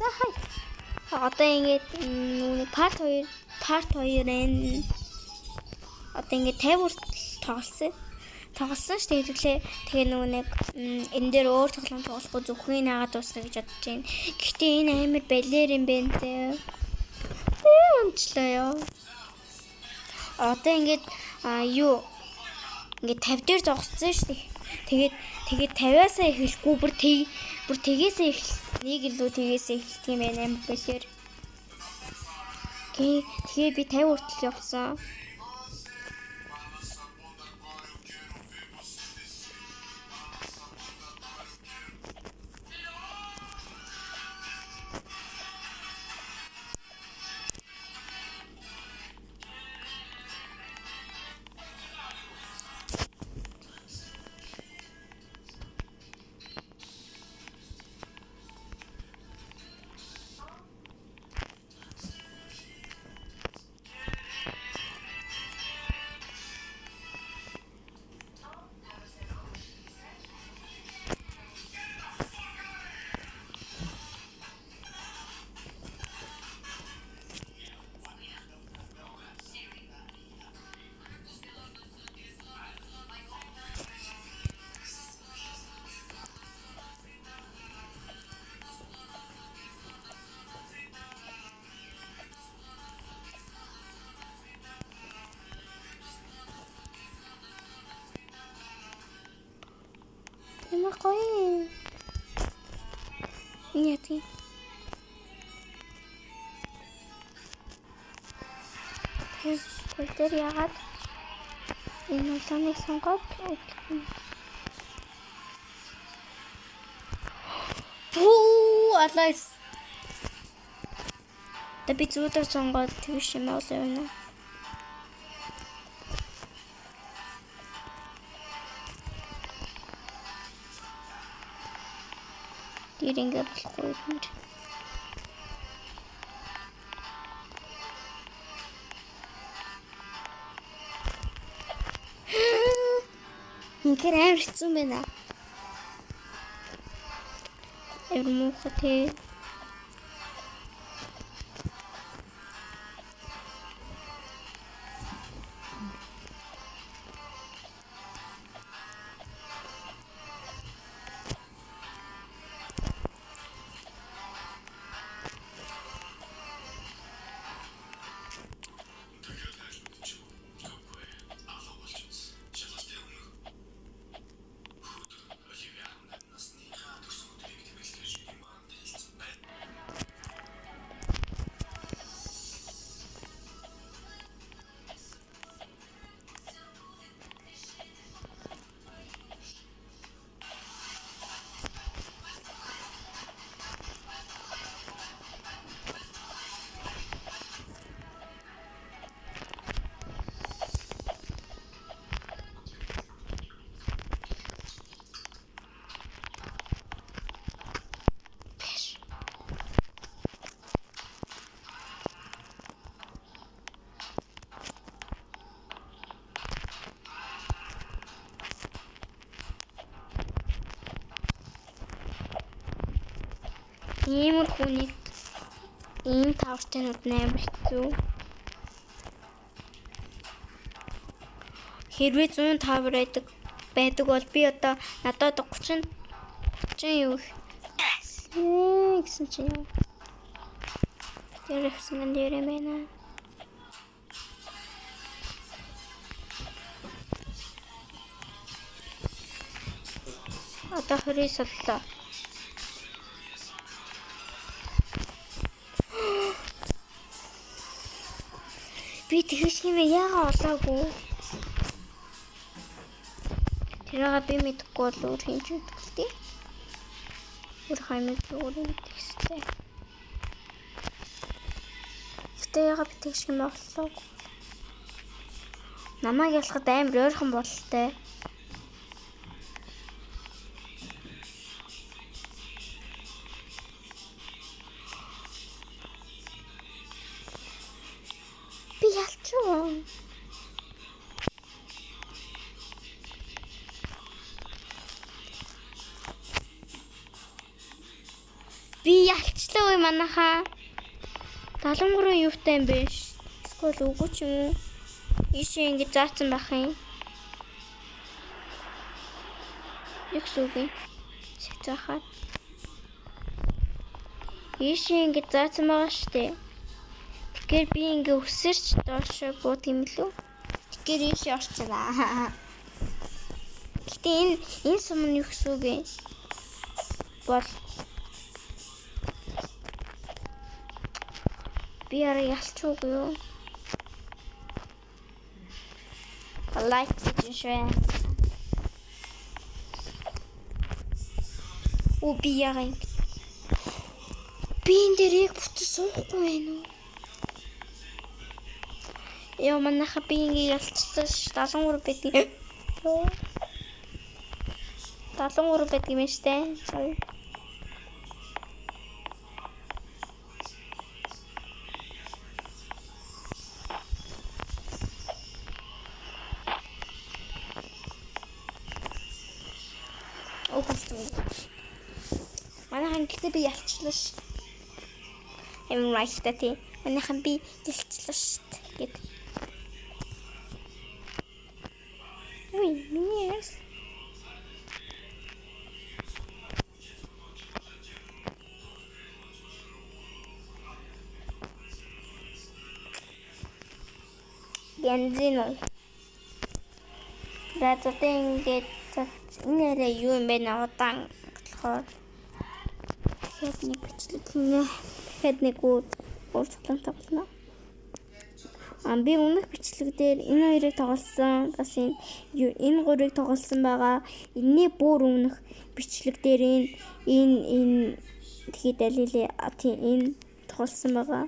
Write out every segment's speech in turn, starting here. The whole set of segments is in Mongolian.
За хай. Одоо ингээд нүг part 2 part 2 энэ одоо ингээд 50 хүртэл тоглосон. Тоглосон шүү дээ хэдүүлээ. Тэгээ нөгөө нэг энэ дээр өөр тоглоом тоглохгүй зөвхөн наагаад дуусгая гэж бодож байна. Гэхдээ энэ амар балер юм байна те. Унчлаа ёо. Одоо ингээд юу ингээд 50 дээр зогссон шүү дээ. Тэгээд 50-аас эхлэхгүй бүр тэг бүр тэгээсээ эхэл нэг илүү тэгээсээ эхэлдэг юм байна амар балер. Тэгээ би 50 хүртэл явсан. Ямар гоё юм. Энэ яа тийм. Тэр дээр яагаад энэ улааныг сонгоод Пүү алайс. Та би зүүдэр сонгоод тэгш юм уу юм. Тэр ингээ болохгүй юм. Инхээр амар хэцүү юм байна. Амар муухай те. Иймэр хүнийг ийм тавчтайнууд амар хэцүү. Хэрвээ 105 байдаг бол би одоо надад 30 юу гэсэн чинь юу. Тэр ихсэн дээр юм байна. Одоо 29 боллоо. Би тэгш юм яагаад олоогүй? Тэрийг би мэдэхгүй бол өөр хин ч мэдэхгүй тий. Өөр хаймаг өөр мэдэх хэрэгтэй. Гэтэ яагаад би тэгш юм олоогүй? Намайг ялахад амар ойрхон бололтой. Би ялчуу. Би ялчлаа юм Манайхаа 73 юутай юм биш. Эсвэл үгүй ч юм уу? Ийшээ ингэж заасан байх юм. Яг сүг юм. Заахад. Ийшээ ингэж заасан байгаа штэ. Тэгэхээр би ингээ өсөрч доошоо бууд юм лүү? Тэгэхээр ийшээ орчлаа. Гэтэ энэ сум нь юу гэсэн үг юм? Бол би арай ялчуугүй юу? Лайк гэж швэ. Оо би яга ингэ. Би энэ дээр яг бүтэн суухгүй байна уу? Йоо манайха би ингэ ялцсан ш 73 байдаг. Йоо. 73 байдаг юм штэ. Манайхан гэхдээ би ялчлаа ш. Амар маягтай тий. Манайхан би ялчлаа ш гэд. Үй, миний яс. Янзын уу. За одоо ингээд энэ арай юу юм бэ удаан болохоор дахиад нэг бичлэг хийнэ. Дахиад нэг өөр тоглоом тоглоно. Би өмнөх бичлэг дээр энэ хоёрыг тоглосон. Бас энэ гурыг тоглосон байгаа. Энэний бүр өмнөх бичлэг дээр энэ тэгэхэд алилээ тийм энэ тоглосон байгаа.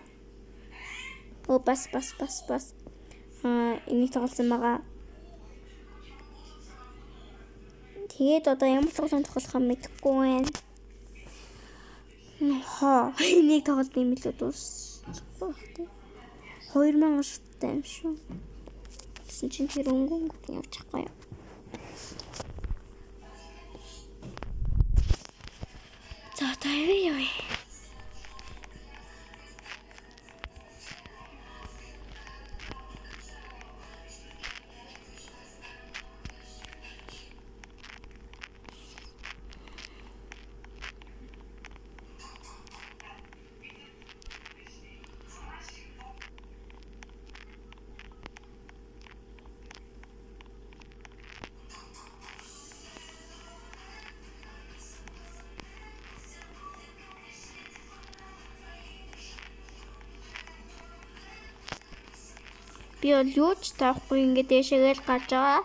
Оо бас энийг тоглосон байгаа. Тэгээд одоо ямар тоглоом тоглох юм мэдэхгүй байна. Хоо энийг тоглолт юм билүү дуусахгүй байх тий. 2000 шаттай юм шүү. Гэсэн чинь тэр өнгө явж чадахгүй юу. За одоо явъя. Би бол юу ч таахгүй ингээд дээшээгээл гарч байгаа.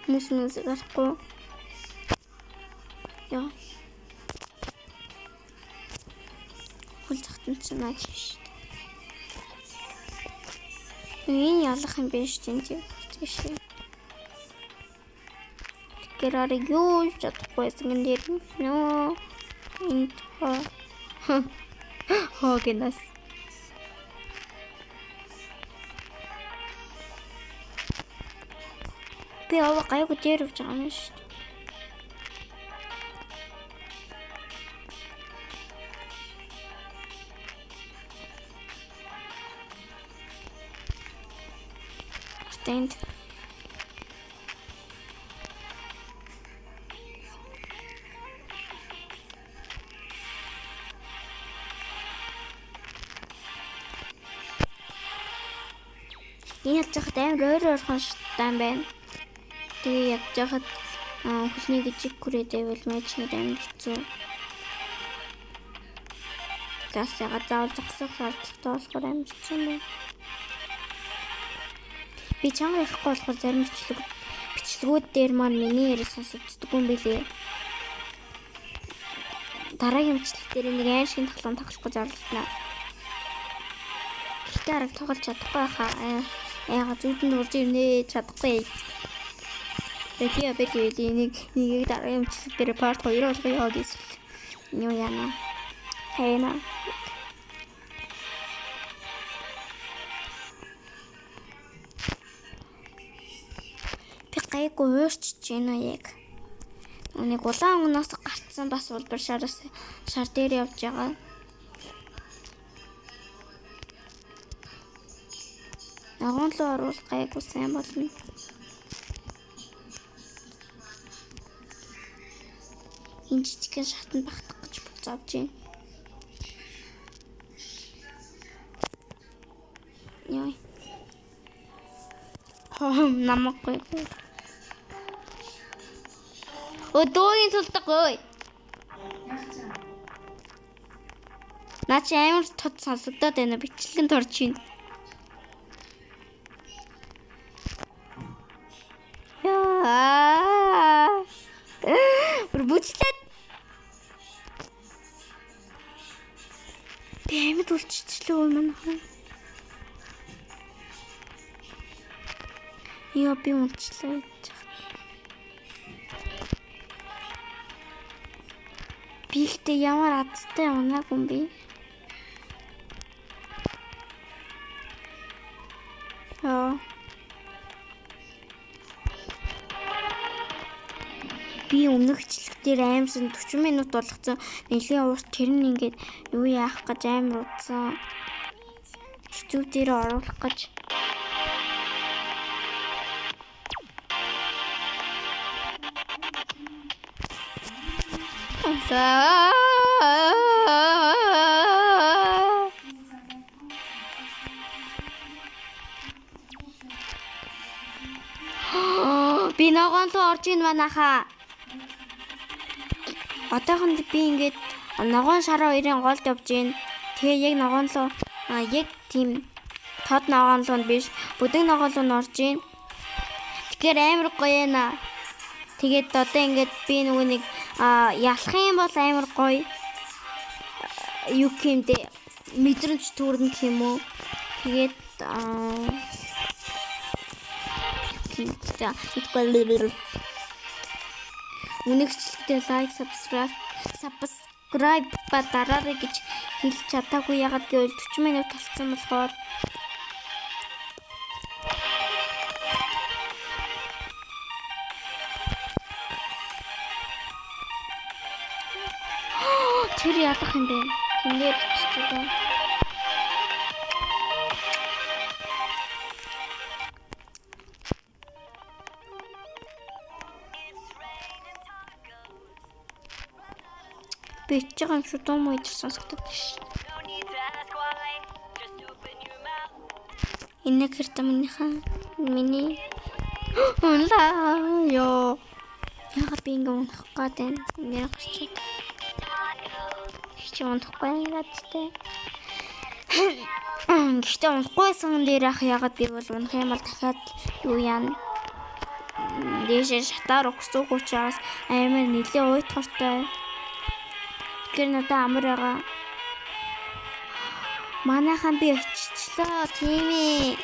Хүмүүс гарахгүй. Яа. Хөл захтан чинь нааш шүү дээ. Энэ ялах юм биш тийм тийш. Тэгэхээр арай юу ч чадахгүй байсан юм дээр нөө энд хоо гэнэс. Би аваа гайгүй дээр явж байгаа юм шүү дээ. Тэнд энэ ялж байхад амар ойр ойрхон шаттай юм байна. Тэгээ явж байхад хөлний гжиг хүрээд байвал мэж нэг амар хэцүү. Газ яга заавал зогсох шаардлагатай болохоор амар хэцүү юм байна. Би чанга ярихгүй болохоор зарим бичлэгүүд дээр маань миний яриа сонсогддоггүй юм билээ. Дараагийн бичлэг дээр нэг аим шиг тоглоом тоглох гэж оролдоно. Гэхдээ арга тоглож чадахгүй хаа. Яга зүудэнд урж ирнэ чадахгүй. Би абэр гэвэл нэгийг дараагийн бичлэг дээр part 2 болгоё гэсэн. Юу яана. Хайна. Би гайгүй уурчж гинэ яг. Нэг улаан өнгөнөөс гарцсан бас улбар шараас шар дээр явж байгаа. Ногоон руу орвол гайгүй сайн болно. Энэ жижигхэн шатанд багтах гэж буцаавж байна. Яй. Хом намаггүй. Өдөөгийн сулдаг ой. Наа чи амар тод сонсогдоод байна. Бичлэгэнд орж байна. Яа. Бүр бүжлээд. Би амьд үлччихлээ өө манайхан. Йоо би унчлаа гэж. Би ихтэй ямар азтай унаагүй юм бэ? Аа. Би өмнөх хичлэг дээр аимсан 40 минут болгоцсон. Нэлийн урт тэр нь ингээд юу яах гэж амар удсан. YouTube дээр оруулах гэж. Би ногоон руу орж ийн манайхаа. Одоохонд би ингээд ногоон шараа хоёрын голд явж гин. Тэгээ яг ногоон руу яг тийм тод ногоон руу биш, бүдэг ногоон руу орж гин. Тэгэхээр амар гоё наа. Тэгээд одоо ингээд би нөгөө нэг ялах юм бол амар гоё. Юу гэмдэ мэдрэмж төрнө гэх юм уу. Тэгээд за өмнөх хичлэгтээ лайк, subscribe ба дараарай гэж хэлж чадаагүй. Ягаад гэвэл 40 минут болцсон болохоор. Тэр ялах юм бэ? Тэнгээр биччихлээ. Би ичж байгаа юм шүү. Дуу муу идэр сонсогдод ш. Энэ хэртэ минийхэн миний унлаа ёо. Яагаад би ингэ унах гээд байна? Ингэ гарч. Чи унахгүй гадтай. Гэхдээ унахгүйсэн дээр ах яагаад гэвэл унах юм бол дахиад юу яана. Дээшээ шатаар өгсөг учраас амар нэлээ уйтгартай. Тэгэхээр надад амар байгаа. Манайхан би очичлоо тийм ээ.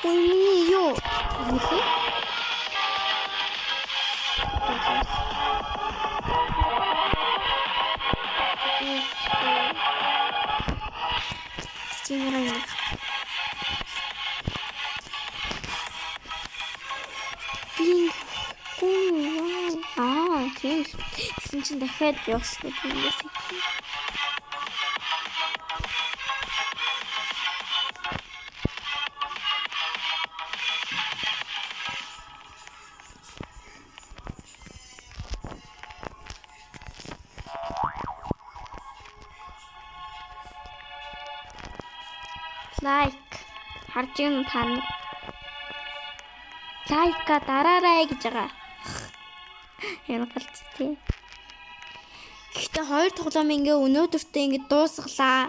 Ой, миний юу? Нөхөө? Би аа, тийм. Тэгсэн чинь дахиад явсан юм байсан. Лайк харж юм та нар. Лайка дараарай гэж байгаа. Энэ галц тий. Гэхдээ хоёр тоглоом ингээ өнөөдөртөө ингээ дуусгалаа.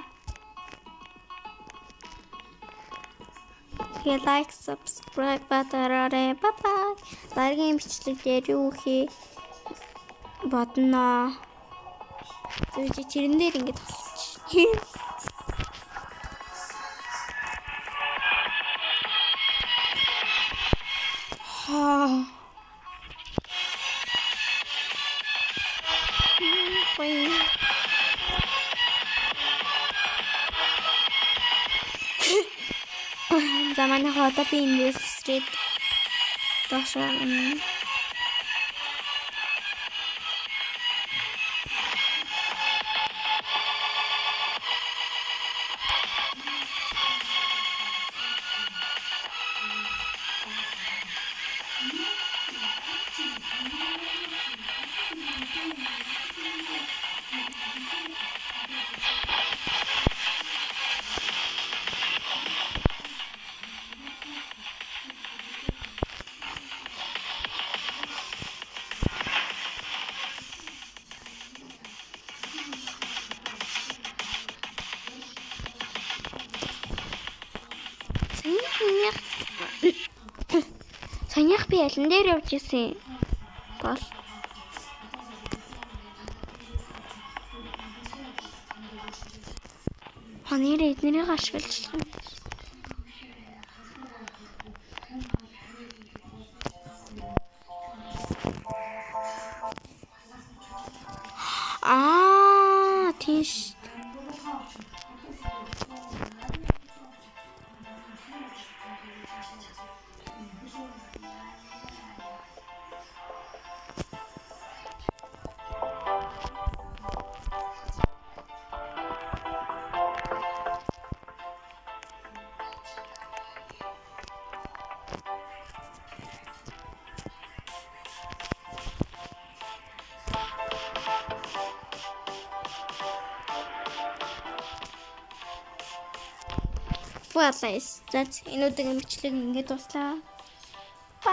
Тэгээ like, subscribe дараарай. Bye bye. Дараагийн бичлэг дээр юу хий бодноо. Зүгээр тэрэн дээр ингэж тоглолч. Хаа. Гоё. За манай одоо би эндээс стрит доошоо Саяных би алин дээр явж исэн бол хоноор эднэрийг ашиглаж юм. Аа, тийш. Well, guys, за энэ удаагийн бичлэг ингээд дуслаа.